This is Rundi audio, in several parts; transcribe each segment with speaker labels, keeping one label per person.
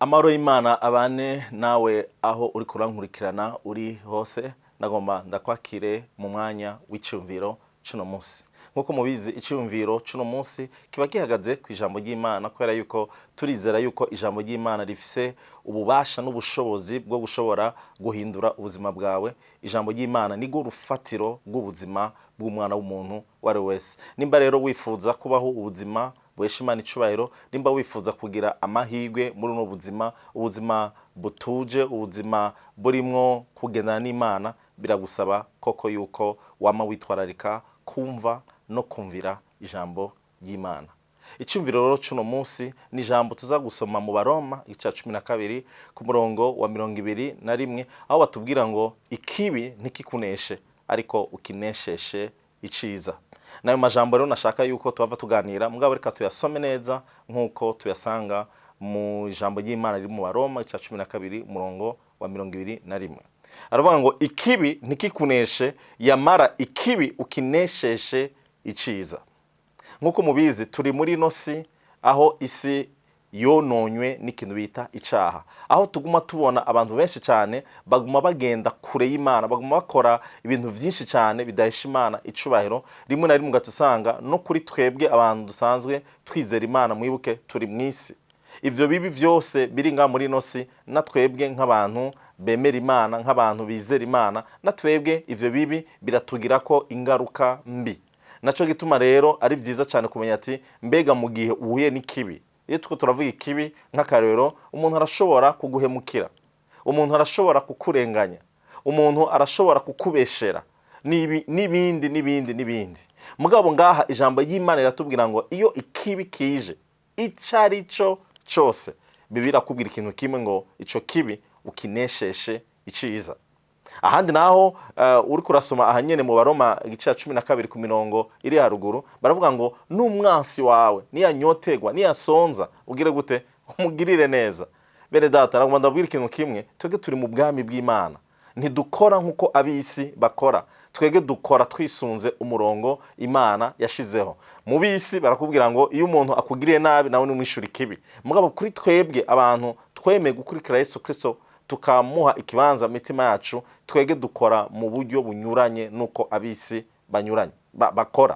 Speaker 1: Amahoro y'Imana abane nawe aho uri kurankurikirana uri hose. Ndagomba ndakwakire mu mwanya w'iciyumviro c'uno munsi. Nk'uko mubizi, iciyumviro c'uno munsi kiba gihagaze ku ijambo ry'Imana, kubera yuko turizera yuko ijambo ry'Imana rifise ububasha n'ubushobozi bwo gushobora guhindura ubuzima bwawe. Ijambo ry'Imana nirwo rufatiro rw'ubuzima bw'umwana w'umuntu uwo ari we wese. Nimba rero wifuza kubaho ubuzima buhesha Imana icubahiro, nimba wifuza kugira amahirwe muri uno buzima, ubuzima butuje, ubuzima burimwo kugendana n'Imana, biragusaba koko yuko wama witwararika kumva no kumvira ijambo ry'Imana. Iciyumviro rero c'uno munsi ni ijambo tuza gusoma mu Baroma ica 12 ku murongo wa 21, aho batubwira ngo: "Ikibi ntikikuneshe, ariko ukinesheshe iciza." Nayo majambo rero nashaka yuko tuhava tuganira, mugabo reka tuyasome neza nk'uko tuyasanga mu ijambo ry'Imana riri mu Baroma ica 12 umurongo wa 21. Aravuga ngo: "Ikibi ntikikuneshe, yamara ikibi ukinesheshe iciza." Nk'uko mubizi, turi muri ino si aho isi yononywe n'ikintu bita icaha, aho tuguma tubona abantu benshi cyane baguma bagenda kure y'Imana, baguma bakora ibintu byinshi cyane bidahesha Imana icubahiro. Rimwe na rimwe ugaca usanga no kuri twebwe abantu dusanzwe twizera Imana, mwibuke turi mu isi, ivyo bibi vyose biri ngaha muri ino si, na twebwe nk'abantu bemera Imana, nk'abantu bizera Imana, na twebwe ivyo bibi biratugirako ingaruka mbi. Naco gituma rero ari vyiza cyane kumenya ati: mbega mu gihe uhuye n'ikibi? Iyo turiko turavuga ikibi, nk'akarero, umuntu arashobora kuguhemukira, umuntu arashobora kukurenganya, umuntu arashobora kukubeshera, n'ibindi n'ibindi n'ibindi. Mugabo ngaha ijambo ry'Imana riratubwira ngo iyo ikibi kije, ico ari cyo cyose, Bibiliya irakubwira ikintu kimwe ngo: ico kibi ukinesheshe iciza. Ahandi naho uriko urasoma aha nyene mu Baroma igice ca 12 ku mirongo iri haruguru, baravuga ngo n'umwansi wawe niyanyotegwa, niyasonza, ugire gute? Umugirire neza. Bene data, nagomba ndabwira ikintu kimwe: twebwe turi mu bwami bw'Imana, ntidukora nk'uko ab'isi bakora. Twebwe dukora twisunze umurongo Imana yashizeho. Mu b'isi barakubwira ngo iyo umuntu akugiriye nabi, nawe nimwishura ikibi. Mugabo kuri twebwe abantu twemeye gukurikira Yesu Kristo, tukamuha ikibanza mu mitima yacu, twebwe dukora mu buryo bunyuranye n'uko ab'isi banyuranye bakora.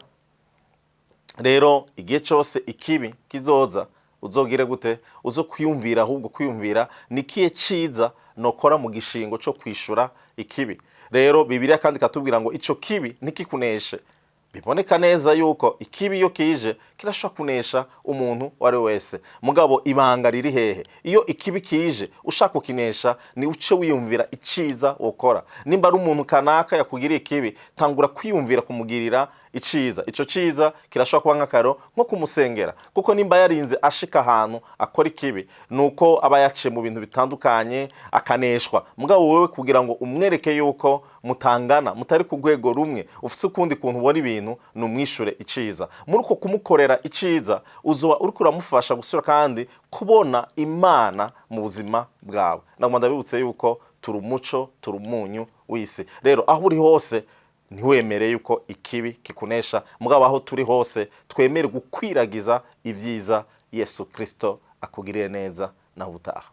Speaker 1: Rero igihe cyose ikibi kizoza, uzogire gute? Uzo kwiyumvira, ahubwo kwiyumvira ni kiye ciza nokora mu gishingo cyo kwishura ikibi. Rero Bibiliya kandi ikatubwira ngo ico kibi ntikikuneshe. Biboneka neza yuko ikibi iyo kije kirashobora kunesha umuntu uwo ari we wese. Mugabo ibanga riri hehe? Iyo ikibi kije ushaka kukinesha, ni uce wiyumvira iciza wokora. Nimba ari umuntu kanaka yakugiriye ikibi, tangura kwiyumvira kumugirira iciza. Ico ciza kirashobora kuba nk'akaro nko kumusengera, kuko nimba yarinze ashika ahantu akora ikibi, nuko aba yaciye mu bintu bitandukanye akaneshwa. Mugabo wowe kugira ngo umwereke yuko mutangana, mutari ku rwego rumwe, ufise ukundi kuntu ubona ibintu, ni umwishure iciza. Muri uko kumukorera iciza, uzoba uriko uramufasha gusubira kandi kubona Imana mu buzima bwawe. Nagomba ndabibutse yuko turi umuco, turi umunyu w'isi. Rero aho uri hose, ntiwemere yuko ikibi kikunesha, mugabo aho turi hose twemere gukwiragiza ibyiza. Yesu Kristo akugirire neza. Naho ubutaha.